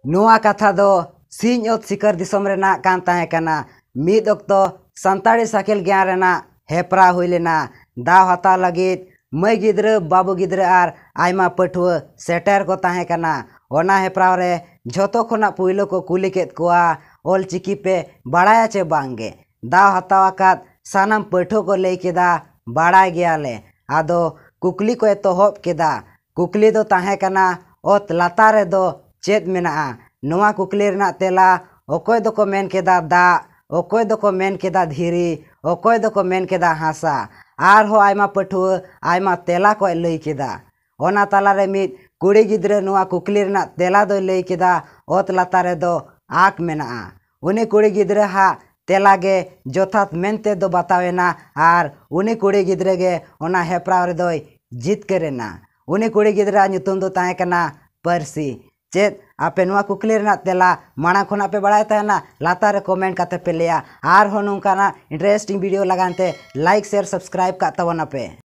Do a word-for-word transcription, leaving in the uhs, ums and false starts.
ᱱᱚᱣᱟ ᱠᱟᱛᱷᱟ ᱫᱚ ᱥᱤᱧ ᱚᱛ ᱥᱤᱠᱟᱹᱨ ᱫᱤᱥᱚᱢ ᱨᱮᱱᱟᱜ ᱠᱟᱱ ᱛᱟᱦᱮᱸ ᱠᱟᱱᱟ᱾ ᱢᱤᱫ ᱚᱠᱛᱚ ᱥᱟᱱᱛᱟᱲᱤ ᱥᱟᱠᱮᱞ ᱜᱮᱭᱟᱱ ᱨᱮᱱᱟᱜ ᱦᱮᱯᱨᱟᱣ ᱦᱩᱭ ᱞᱮᱱᱟ᱾ ᱫᱟᱣ ᱦᱟᱛᱟᱣ ᱞᱟᱹᱜᱤᱫ ᱢᱟᱹᱭ ᱜᱤᱫᱽᱨᱟᱹ, ᱵᱟᱹᱵᱩ ᱜᱤᱫᱽᱨᱟᱹ ᱟᱨ ᱟᱭᱢᱟ ᱯᱟᱹᱴᱷᱩᱣᱟᱹ ᱥᱮᱴᱮᱨ ᱠᱚ ᱛᱟᱦᱮᱸ ᱠᱟᱱᱟ᱾ ᱚᱱᱟ ᱦᱮᱯᱨᱟᱣ ᱨᱮ ᱡᱷᱚᱛᱚ ᱠᱷᱚᱱᱟᱜ ᱯᱩᱭᱞᱩ ᱠᱚ ᱠᱩᱞᱤ ᱠᱮᱫ ᱠᱚᱣᱟ, "ᱚᱞ ᱪᱤᱠᱤ ᱯᱮ ᱵᱟᱲᱟᱭᱟ ᱪᱮ ᱵᱟᱝ ᱜᱮ?" ᱫᱟᱣ ᱦᱟᱛᱟᱣ ᱟᱠᱟᱫ ᱥᱟᱱᱟᱢ ᱯᱟᱹᱴᱷᱩᱣᱟᱹ ᱠᱚ ᱞᱟᱹᱭ ᱠᱮᱫᱟ, "ᱵᱟᱲᱟᱭ ᱜᱮᱭᱟᱞᱮ᱾" ᱟᱫᱚ ᱠᱩᱠᱞᱤ ᱠᱚ ᱮᱛᱚᱦᱚᱵ ᱠᱮᱫᱟ᱾ ᱠᱩᱠᱞᱤ ᱫᱚ ᱛᱟᱦᱮᱸ ᱠᱟᱱᱟ, "ᱚᱛ ᱞᱟᱛᱟᱨ ᱨᱮᱫᱚ ᱪᱮᱫ ᱢᱮᱱᱟᱜᱼᱟ?" ᱱᱚᱣᱟ ᱠᱩᱠᱞᱤ ᱨᱮᱱᱟᱜ ᱛᱮᱞᱟ ᱚᱠᱚᱭ ᱫᱚᱠᱚ ᱢᱮᱱ ᱠᱮᱫᱟ ᱫᱟᱜ, ᱚᱠᱚᱭ ᱫᱚᱠᱚ ᱢᱮᱱ ᱠᱮᱫᱟ ᱫᱷᱤᱨᱤ, ᱚᱠᱚᱭ ᱫᱚᱠᱚ ᱢᱮᱱ ᱠᱮᱫᱟ ᱦᱟᱥᱟ᱾ ᱟᱨᱦᱚᱸ ᱟᱭᱢᱟ ᱯᱟᱹᱴᱷᱩᱣᱟᱹ ᱟᱭᱢᱟ ᱛᱮᱞᱟ ᱠᱚ ᱞᱟᱹᱭ ᱠᱮᱫᱟ᱾ ᱚᱱᱟ ᱛᱟᱞᱟᱨᱮ ᱢᱤᱫ ᱠᱩᱲᱤ ᱜᱤᱫᱽᱨᱟᱹ ᱱᱚᱣᱟ ᱠᱩᱠᱞᱤ ᱨᱮᱱᱟᱜ ᱛᱮᱞᱟ ᱫᱚᱭ ᱞᱟᱹᱭ ᱠᱮᱫᱟ, "ᱚᱛ ᱞᱟᱛᱟᱨ ᱨᱮᱫᱚ ᱟᱸᱠ ᱢᱮᱱᱟᱜᱼᱟ᱾" ᱩᱱᱤ ᱠᱩᱲᱤ ᱜᱤᱫᱽᱨᱟᱹ ᱦᱟᱜ ᱛᱮᱞᱟ ᱜᱮ ᱡᱚᱛᱷᱟᱛ ᱢᱮᱱᱛᱮ ᱫᱚ ᱵᱟᱛᱟᱣ ᱮᱱᱟ ᱟᱨ ᱩᱱᱤ ᱠᱩᱲᱤ ᱜᱤᱫᱽᱨᱟᱹ ᱜᱮ ᱚᱱᱟ ᱦᱮᱯᱨᱟᱣ ᱨᱮᱫᱚᱭ ᱡᱤᱛᱠᱟᱹᱨ ᱮᱱᱟ᱾ ᱩᱱᱤ ᱠᱩᱲᱤ ᱜᱤᱫᱽᱨᱟᱹᱣᱟᱜ ᱧᱩᱛᱩᱢ ᱫᱚ ᱛᱟᱦᱮᱸ ᱠᱟᱱᱟ ᱯᱟᱹᱨᱥᱤ᱾ ᱪᱮᱫ ᱟᱯᱮ ᱱᱚᱣᱟ ᱠᱩᱠᱞᱤ ᱨᱮᱱᱟᱜ ᱛᱮᱞᱟ ᱢᱟᱲᱟᱝ ᱠᱷᱚᱱᱟᱜ ᱯᱮ ᱵᱟᱲᱟᱭ ᱛᱟᱦᱮᱱᱟ? ᱞᱟᱛᱟᱨ ᱨᱮ ᱠᱚᱢᱮᱱᱴ ᱠᱟᱛᱮ ᱯᱮ ᱞᱟᱹᱭᱟ᱾ ᱟᱨᱦᱚᱸ ᱱᱚᱝᱠᱟᱱᱟᱜ ᱤᱱᱴᱟᱨᱮᱥᱴᱤᱝ ᱵᱷᱤᱰᱤᱭᱳ ᱞᱟᱜᱟᱱ ᱛᱮ ᱞᱟᱭᱤᱠ, ᱥᱮᱭᱟᱨ, ᱥᱟᱵᱥᱠᱨᱟᱭᱤᱵ ᱠᱟᱜ ᱛᱟᱵᱚᱱᱟᱯᱮ᱾